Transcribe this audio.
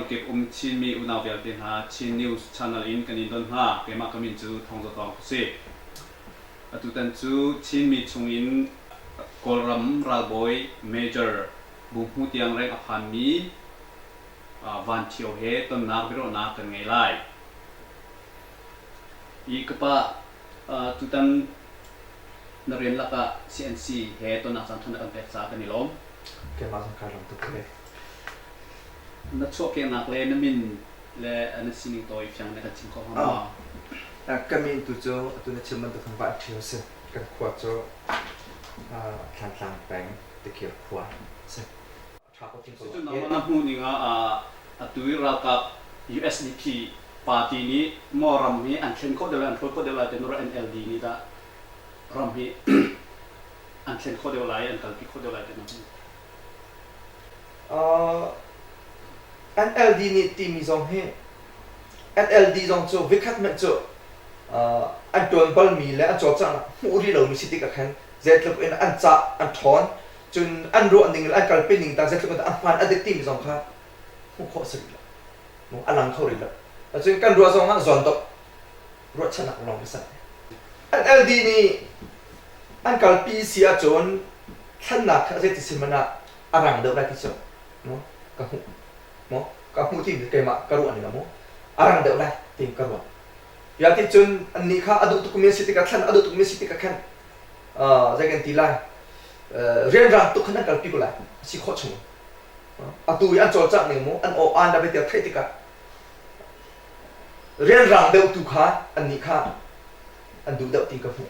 Ramkip um Chinmi unau vialte hna Chin News Channel in kan in don hna. Keimah ka min cu Thawng Za Tawng ka si. Atutan cu Chinmi chungin Kawlram ralbawi Major Buhmu tiang reng a phanmi Van Ṭhio he tonnak biaruahnak kan ngei lai. I ka pa, tutan na rian lakah CNC he tonnak caan ṭha na kan pek caah kan i lawm. Keimah zong kai lawm tuk ve. Na chuahkehnak le na min le na sining tawi fiang na kan chim kho hnga maw? Ka min tu cu atu na chim bantuk khan Van Ṭhio a si. Kan khua cu Thlantlang peng Tikir khua a si. Cucu nangmah na hmuh ning ah atu i ralkap USDP party nih maw ram hi an thlen khawh deuh lai, an hruai khawh deuh lai ti na NLD nih dah ram hi an thlen khawh deuh lai, an kalpi khawh deuh lai ti na hmuh? NLD nih timi zong hi NLD zong cu vikhat hmanh cu an ṭuan balmi le an cawlcanghnak hmuh rih lomi si tikah khan zeitluk in an cah, an ṭhawn cun an ruah ning le an kalpi ning tang zeitluk in dah a hmaan a dik timi zong kha hmuh khawh a si rih lo. A lang kho rih lo. Cun kan ruah zong ah zawn dok ruahchannak lawng a si. NLD nih an kalpi si ahcun thlennak kha zeiti si hmanh ah a rang deuh lai ti cu ka hmuh maw ka hmuh ti keimah ka ruah ning ah maw a rang deuh lai tiin ka ruah. Ya ti cun annih kha a duh tukmi a si tikah thlen a duh tukmi a si tikah khan zei kan ti lai rianrang tuk khan an kalpi ko lai a si khawh chung. Atu i an cawlcangh ning mu an aw aan dah tiah theih tikah rianrang deuh tu kha annih kha an duh deuh ti ka hmuh.